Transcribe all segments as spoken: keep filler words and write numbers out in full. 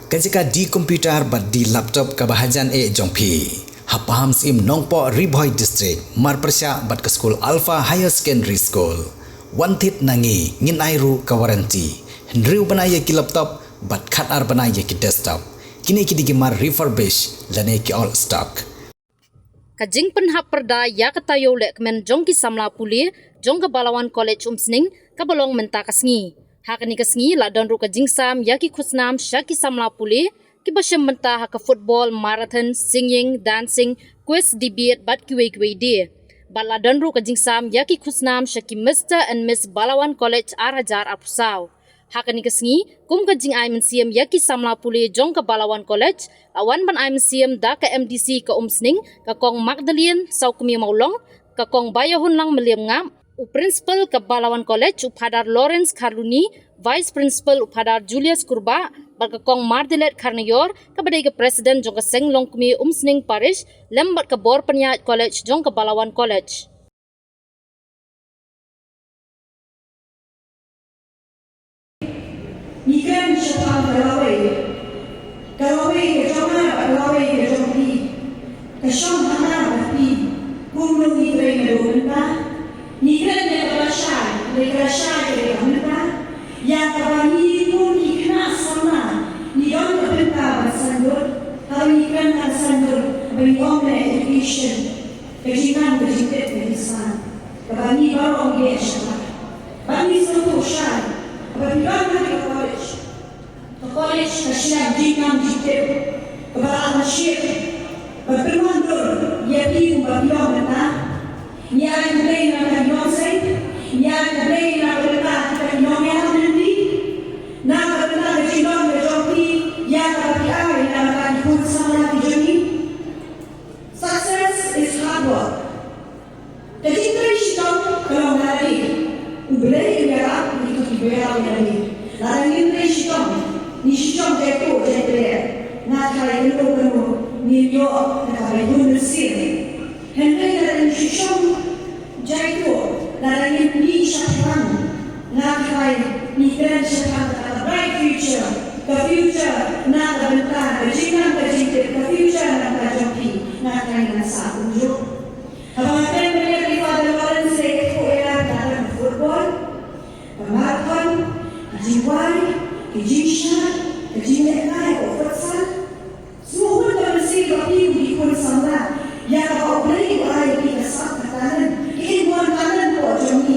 Ka jaka de computer bad de laptop kaba hajan eh jong phi, ha Pahamsyiem Nongpoh, Ri Bhoi District, marpyrshah bad ka skul Alpha Higher Secondary School. Wan thied na ngi, ngin ai ruh ka warranty. Hynriew bnai ïa ki laptop bad khatar bnai ïa ki desktop. Kine ki dei ki mar refurbish lane ki old stock. Ka jingpynhap pyrda ïa ka taïew lehkmen jong ki samla pule jong ka Balawan College Umsning kaba long mynta ka sngi. Ha kane ka sngi la don ruh ka jingsam ïa ki khusnam sha ki samla pule kiba shim bynta ha ka football, marathon, singing, dancing, quiz, debate bad kiwei kiwei de. Bad la don ruh ka jingsam ïa ki khusnam sha ki Mister and Miss Balawan College ar hajar arphew saw. Ha kane ka sngi, kum ka jingai mynsiem ïa ki samla pule jong ka Balawan College, la wan ban ai mynsiem da ka M D C ka Umsning, ka Kong Magdalene Sawkmie Mawlong, ka Kong Baïahunlang Mylliemngap, u Principal ka Balawan College, u Phadar Lawrence Kharluni, Vice Principal, u Phadar Julius Kurbah, bad ka Kong Mardilet Kharnaior, kaba dei ka President jong ka Seng Longkmie Umsning Parish, lem bad ka bor pynïaid college jong ka Balawan College. Ngi kren shaphang ka lawei. Ka lawei ka jong nga bad ka lawei ka jong phi. Ka shong ha nga bad phi. Kumno ngi trei naduh mynta. Ngi kren ïa kaba lashai, ïa kaba lashai ka dei ka mynta. Ïa kaba ngi kum ki khynnah samla ngi don ka bynta ban sngewthuh. Haba ngi kren ka sngewthuh, ba ngi ong ka education. Ka jingnang ka jingtip ka jingsan kaba ngi baroh ngi ïa shaphang. Ba ngi sngewthuh shai ba phi don ha ka college. Ka college ka shnong jingnang jingtip kaba la wan shit ba pynwan dur ïa phi kumba phi long mynta. Ngi ai khublei na ka nongseng, ngi ai khublei na ka bynta ka nongïalam lynti, na ka bynta ka jinglong ka jong phi ïa kaba phi ai na ka bynta ki khun samla ki jong ngi. Success is hard work. Ka jingtrei shitom ka long na lade. U Blei u ïarap ïa kito kiba ïarap ïa lade. Lada ngim trei shitom, ngi shitom jaitu jaitu. Nga tharai kano kano ngin ïoh na ka bynta mynsiem. Hynrei lada ngim shitom jaitu, lada ngim mih shaphrang, nga tharai ngi kren shaphang ka bright future, ka future na ka bynta ka jingnang ka jingtip, ka future na ka bynta jong phi, nga tharai ngan sah kumjuh. Haba nga kren mynta ïa ki Father Lawrence, ïa ki football, ka marathon, ka jingwai, ka jingshad, ka jinglehkai, ka futsal. Sngewhun ka mynsiem ba phi kum ki khun samla, ïa kaba U Blei u ai ïa phi ka sap ka talent, ka inborn talent ka jong phi.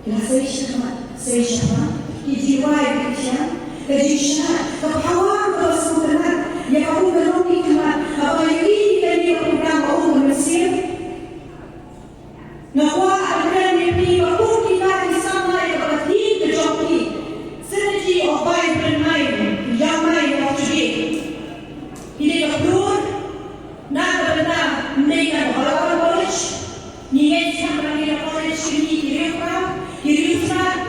Ki la sei shakhmat, sei shakhmat, ki jingwai, ki jingshad, ka jingshad, ka power kaba sngewtynnat, ïa kaba kum ka long ki khmat, haba ïohi ïa kane ka program ba ong ka mynsiem. Nga kwah ban kren ïa phi ba kum kita ki samla ïa kaba ka theme ka jong phi, Synergy of Vibrant Mind, Young Mind of Today. Phi dei ka plur na ka bynta mynta ka Balawan College. Ngi ngeit skhem ba kane ka college kine ki riewphra, ki riewstad,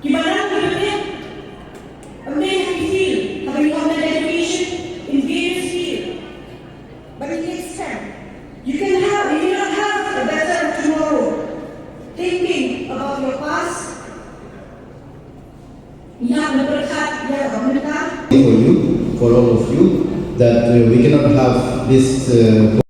kiba nang kiba tip, mynta ha ki field, haba ngi ong education in various field. But in next time, you can have, you cannot have a better tomorrow. Thinking about your past, you have to look at your community. For you, for all of you, that uh, we cannot have this uh,